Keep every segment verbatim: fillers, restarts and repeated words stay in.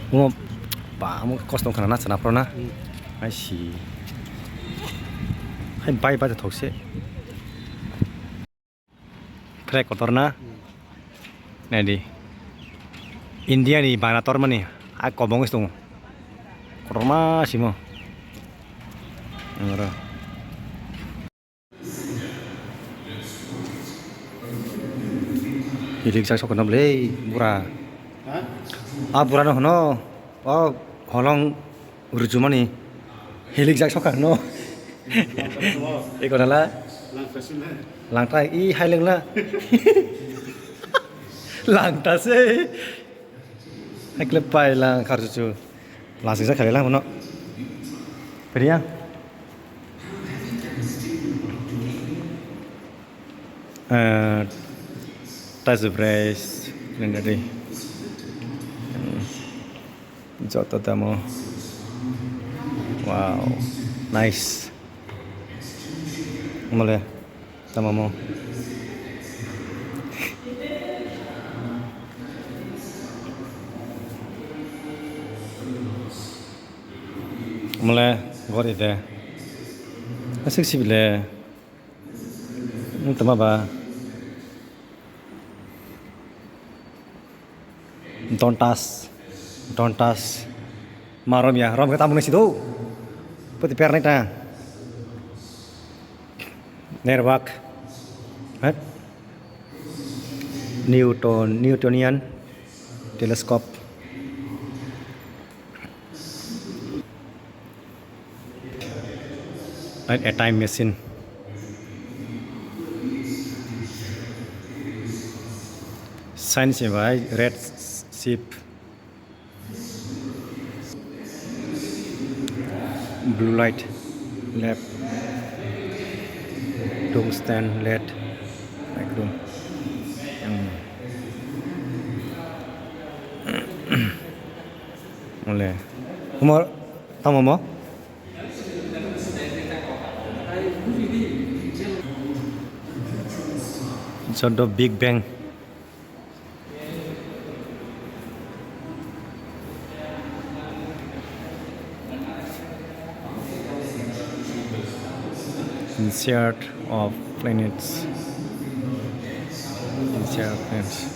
Omo ba, omo kosto wngkha na, na chana phoro na? Hmm. Hai si. Hai bai bai thok se. Flag kotor na? Hmm. Nai di. India ni bana tormani, a kobong wngsi tongo. Kotorma simo. Oro. Hilik jak sokna bwle, bura. Ha? A bura no hono, o holong rujumani. Hilik jak sokha no. Eko nala. Langta i hai lengla. Langta se. Ekle pai lang kharchuchu. Lasing sa khali lang bono. Priya. Eh, tas brais, nendari. Joto tamo. Wow, nice. Mole, tamo mo. Mole, gori de. Asik sibile. Tama ba. Don't touch. Don't touch. Ma rom ya, rom ke tamu nasi do. Pati per nai ta. Network. Hat. Newton, Newtonian telescope. Right, a time machine. Science by red sheep. Blue light lamp. Tungsten lead. Micro. Hmm. Mole. Humor tamo mo? Joto Big Bang. Insert of planets. Insert planets.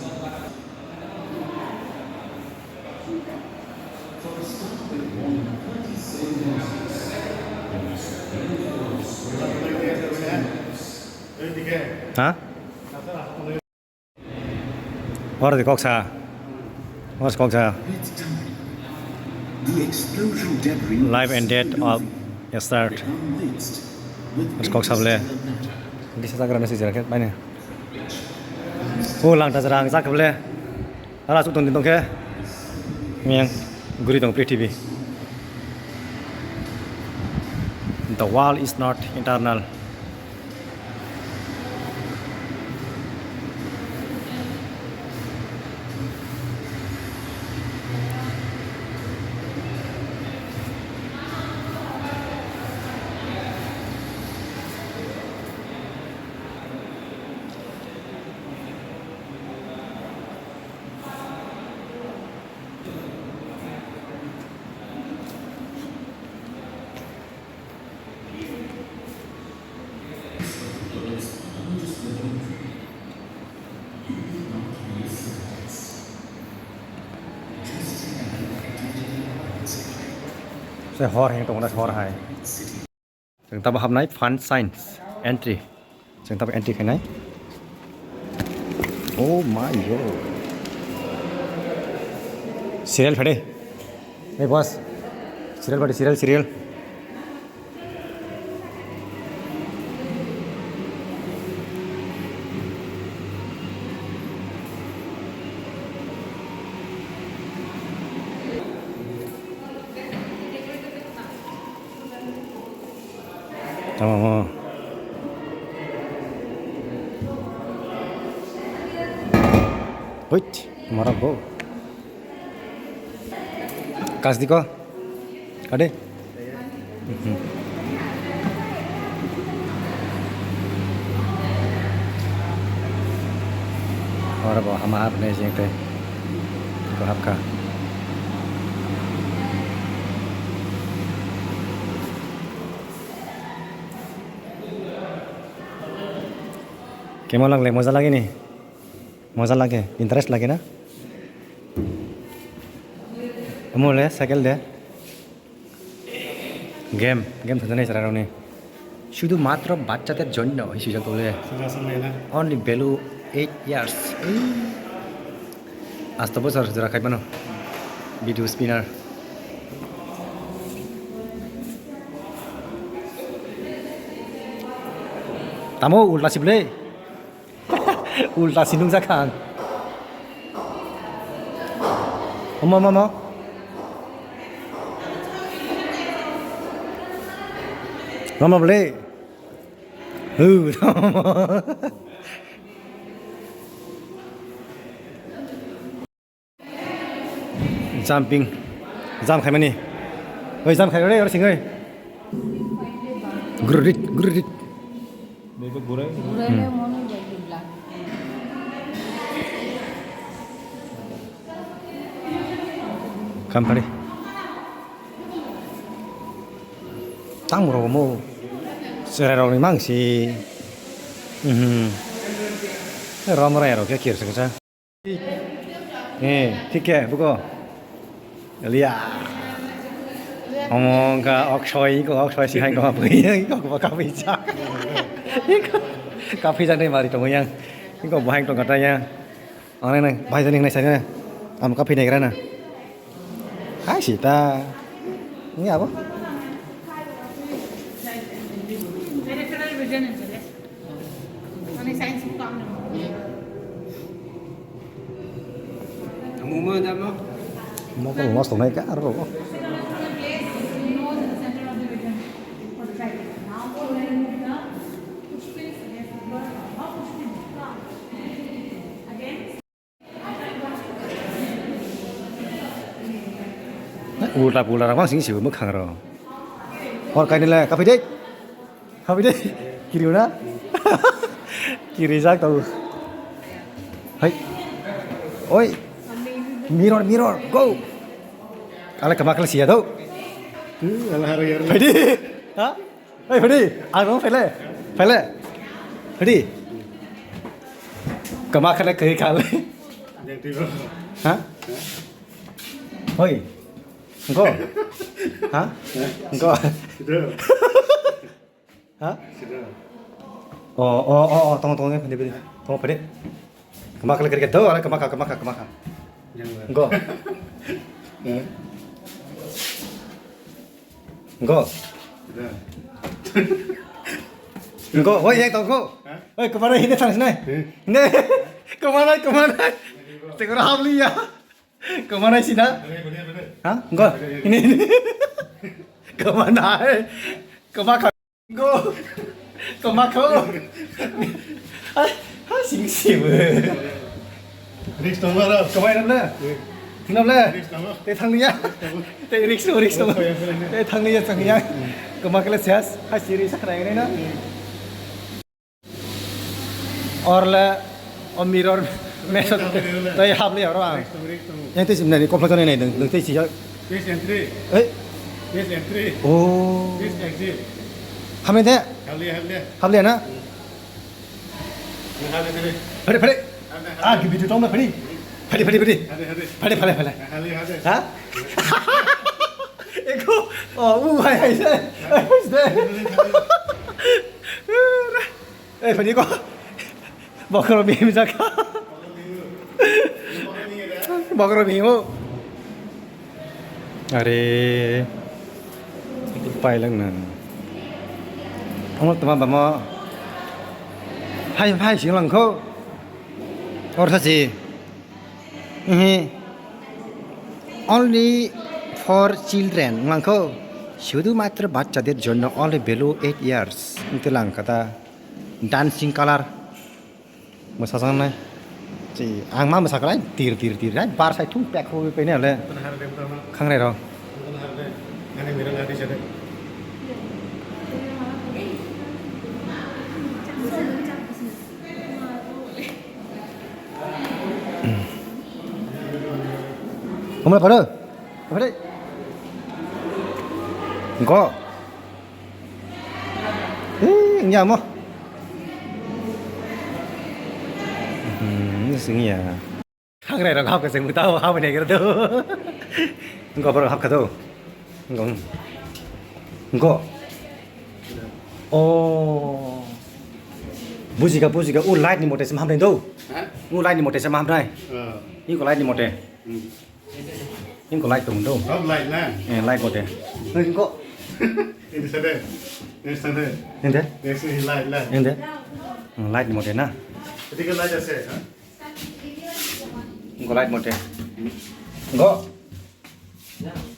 Ha? Oro de koksa. Oro koksa. Life and death of a start. Oro koksa bole. Disa jagra nasi jaga ke, baine. O langta jara ang jak bole. Hala asuk tong tong khe. Miyang guri tong prithibi. The world is not eternal. Se hor heng tongna hor hai. Chwng tabo hapnai fund science entry. Chwng tabo entry khainai. Oh my God. Serial phede. Hey boss. Serial phede, serial, serial. Tamo mo. Wait, mara bo. Kas diko. Ade. Mhm. Ora bo hama hap ne jeng te. Ko hap ka. Kemon lagle, moja lage ni? Moja lage, interest lage na? Omo le cycle de. Game, game thangjaknai chwrairokni. Sudhu matro bachchader jonno hinwi swijak tonglaio. Only below eight years. Asto bosor jora khai mano. Video spinner. Tamo ulta sible. Ulta si nungjak kha ang. Omo, omo, omo. Omo bole. Hu, omo. Jumping. Jump khaimani. Oi, jump khairok le, oro sing oi. Gurudit, gurudit. Bebe gurai. Gurai le mono bai gibla. Kampari. Tang rok mo. Serai rok ni mang si. Mhm. Rom rai rok khe kir sa. Eh, thik khe, buko. Liya. Omo wngkha oksoi, iko oksoi si hai koma pui, iko koma kapui jak. Iko kapui jak nai mari tongwi yang. Iko bahai tong kata yang. Ang nai nai, bahai jani nai sai nai. Am kapui nai gra na. Hai si ta. Ni abo. Mokol loss tongnai ka aro. Ulta pulta rok mang sing sibo mwkhang rok. Hor kainwi le kaphi de. Kaphi de. Kiriu na? Kirijak tau. Hai. Oi. Mirror, mirror, go. Ale kama kala siya tau. Phaidi. Ha? Oi, phaidi. Ang nang phaile. Phaile. Phaidi. Kama kala kai kale. Ha? Hoi. Engko. Ha? Engko. Ha? Oh, oh, oh, oh, tong, tong, phaidi, phaidi. Tong, phaidi. Kama kala kai do, ale kama ka, kama ka, kama ka. Engko. Engko. Engko, woi, yang tong ko. Woi, kemana ini tang sini? Ne, kemana, kemana? Tengok hap liya. Kemana sih, nak? Ha? Engko. Ini, ini. Kemana? Kemana? Go. Koma kho. Hai, hai, sing sibu. Risk tong aro. Koma ino na. Tino le. Risk tong. Te thang ya. Te risk, risk tong. Te thang ya, thang ya. Koma kala sias. Hai, siri sakra ini na. Orle, o mirror, meso, tai hable oro ang. Yang tei simnani, kopla jani nai dong, dong tei sijak. This entry. Eh? This entry. Oh. This exit. Hamle de? Hamle, hamle. Hamle na? Hamle, hamle. Phade, phade. Ah, gibi tu tong phade. Phade, phade, phade. Hamle, hamle. Phade, phade, phade. Hamle, hamle. Ha? Eko, oh, u hai hai se. Hai se. Eh, phani ko. Bokhorok bihim jakha. Bokhorok bihimo. Are. Pailang nang. Omo tama bamo. Hai, hai, sing langkho. Or sasi. Ehe. Only for children, wngkha. শুধুমাত্র বাচ্চাদের জন্য, only below eight years. Wngte lang kata dancing color. Mwsajak nai. Chi, ang ma mwsakha lai, tir, tir, tir, hai, bar sai thung pek kho pai nai le. Khangrai rok. Omo le paro. Pare. Go. Eh, nya mo. Sing ya. Hangrai rok hapkha se muta o habani kira do. Go borok hapkha do. Go. Go. O. Bujika, bujika. U light ni mote se hamnai do. Ha? U light ni mote se hamnai. Ah. Iko light ni mote. Hmm. Iko light tong do. Sab light na? Eh, light mote. Iko. Ini sade. Ini sade. Ini de? Ini light, light. Ini de? Hmm, light ni mote na. Ketika light ase, ha? Go light mote. Go.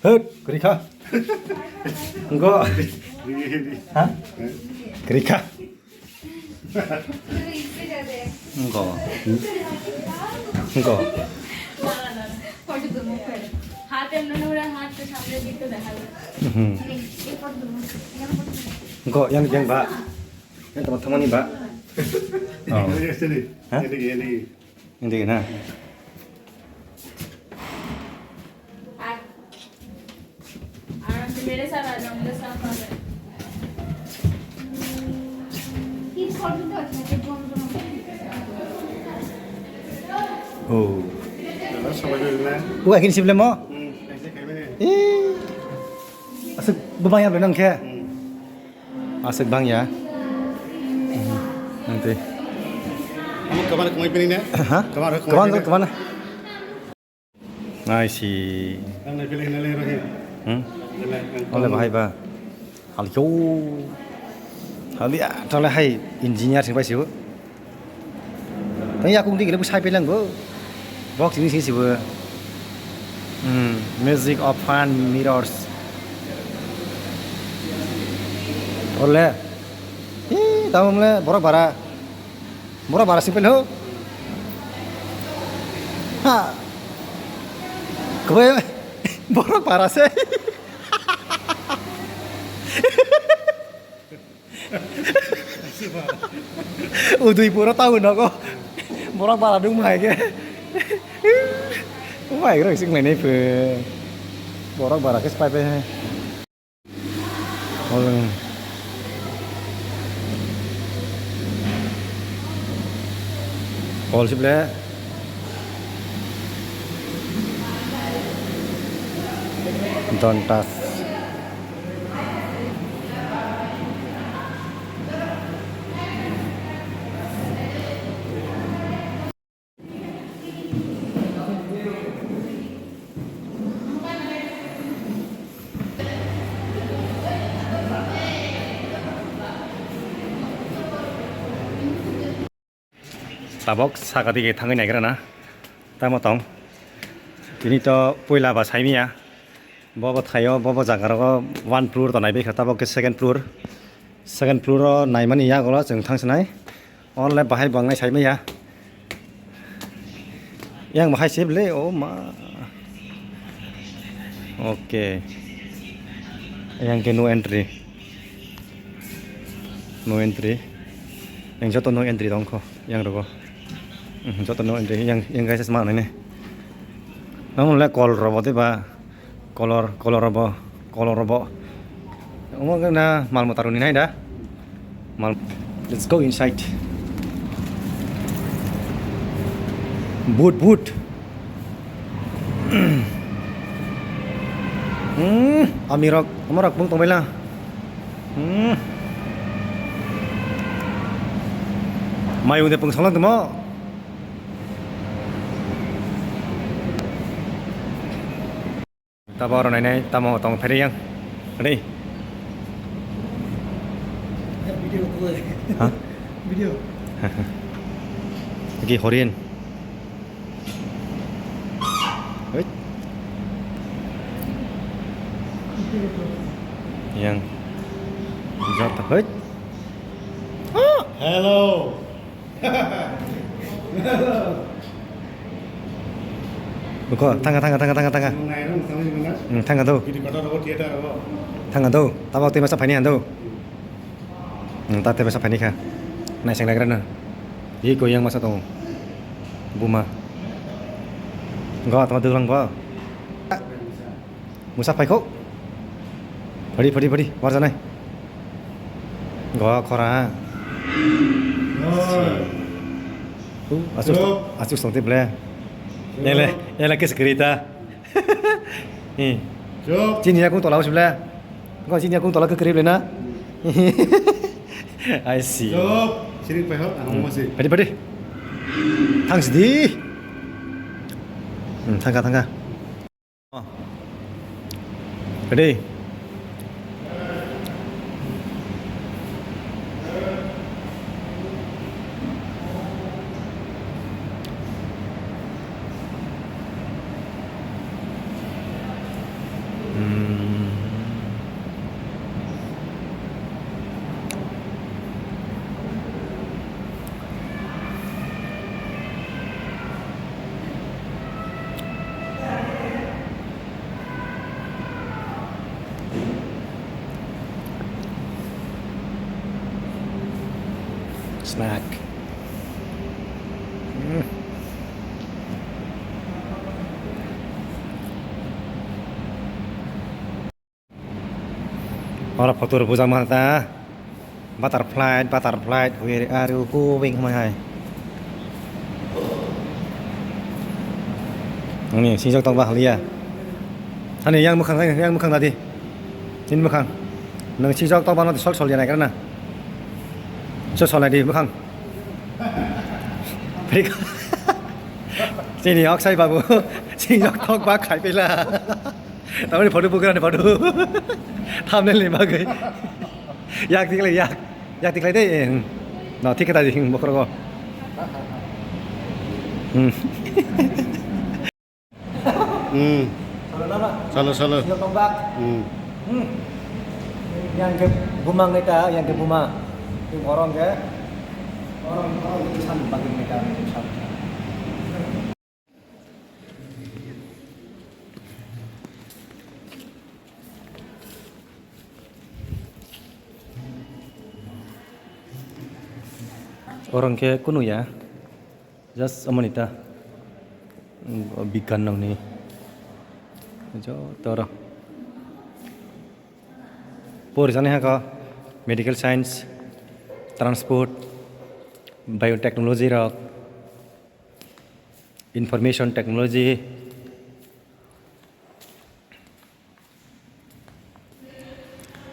Hut, kwrwi kha. Go. Ha? Kwrwi kha. Go. Go. Hmm. Go, yang, yang ba. Yang teman-teman ni ba. Oh. Ini sini. Ha? Ini, ini. Hindi na. Oh. Buka kini sebelum mo? Eh. Asik bebaya belum nang khe? Aswk bang ya. Nanti. Amo kwbangma kwmai pini na? Ha? Kwbangma kwmai pini. Kwbangma. Nai si. Ang nai pili hinale rohi. Hmm? Hinale, ang Ole kwbangma. Bahai ba. Aljo. Hali ya, tole hai engineer sing pai sibo. Tang yakung di gele bo sai pelang bo. Box ini sini sibo. Hmm, music of fan mirrors. Ole. Ih, tamo mle borok bara. Borok bara sing pelo. Ha. Kebe borok bara se. Udaipur o town nogo. Borok bara dung mai ke. Mai rok sing mai nai phe. Borok bara ke spai pe. Oleng. Ol sible. Don't touch. Tabok saka dige thangwi naigra na. Tamo tong. Tini to puila ba saimia. Bobo thaio, bobo jaga rogo one floor to naibai kha, tabok ke second floor. Second floor o naimani yagulo chwng thangsinai. Onle bahai bo wngnai saimaya. Yang bahai se bwle, o ma. Okay. Yang ke no entry. No entry. Yang joto no entry tongkho, yang rogo. Mhm, joto no entry, yang, yang kaisa sma nai ne. Nang le kol robo de ba. Kolor, kolor robo, kolor robo. Omo wngkha na mal mota rwni nai da. Mal, let's go inside. Boot, boot. Hmm, amirok, omorok bung tongbaila. Hmm. Mayung de pung songlang tongmo. Tabo aro nainai tamo tong pheri yang. Ready? Video ko. Ha? Video. Oke, horin. Hei. Yang. Jatuh. Hei. Hello. Buko, thanga, thanga, thanga, thanga, thanga. Nung nai rung thangwi mano. Hmm, thanga do. Gidi kotor rogo theater rogo. Thanga do. Tabok tei masa phaini han do. Hmm, ta tei masa phaini kha. Nai seng nagra no. Ye ko yang masa tong. Buma. Go, tama dulang bo. Musa phaikho. Phadi, phadi, phadi, warjanai. Go khora. Asuk, asuk song tip le. Ele, ele kis kerita. Chini yakung tola usip le. Kau chini yakung tola ke kerip le na. I see. Siring pai hok, ang masih. Padi, padi. Thanks di. Hmm, thangka, thangka. Oh. Ready? Hmm. Snack. Hmm. Oro photo rok bujak ma ta. Butterfly, butterfly, where are you going? Hwnwi hai. Ani singjak tok ba haliya. Ani yang mwkhang, yang mwkhang nadi. Nini mwkhang. Nwng singjak tok ba no sol sol ya nai kana. Sol sol nai di mwkhang. Chini oksai babu. Singjak tok ba khai pela. Tamoni photo bukrani photo. Thumbnail ni bagwi. Yak tiklai yak. Yak tiklai dei. Eh, hmm. No, thik khe ta di, hmm, bokhorogo. Hmm. Hmm. Salo, salo. Silo tongbak. Hmm. Hmm. Yang ke buma ngai ta, yang ke buma. Yang orang ke. Orang, orang itu san bagi mereka. Oro hwnkhe kunu ya, just omo ni ta, mm, bigyan nokni joto oro. Pori jani haka medical science, transport, biotechnology rok, information technology,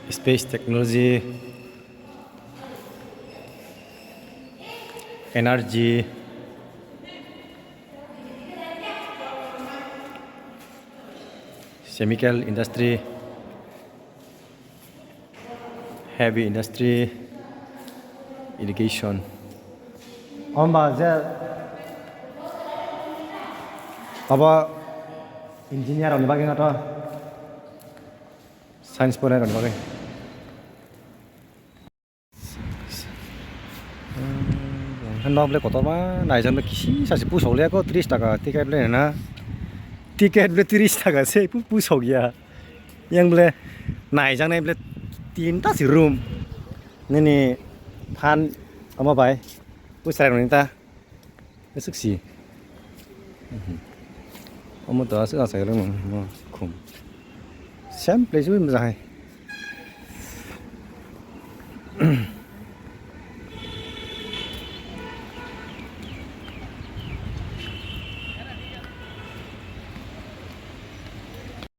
space technology, energy, chemical industry, heavy industry, irrigation. Omba je abo engineer rokni bagwi no to science porinai rokni bagwi. Nok ble kotorma naijak ble kisi sasi pusok le ko tris taka ticket ble na. Ticket ble tris taka se pu-, pusok ya. Yang ble naijaknai ble tinta si room. Nini phan omo bai. Bwsai rokni ta. Aswk si. Omo to aswk asai rok no khum. Same place wi mjahai.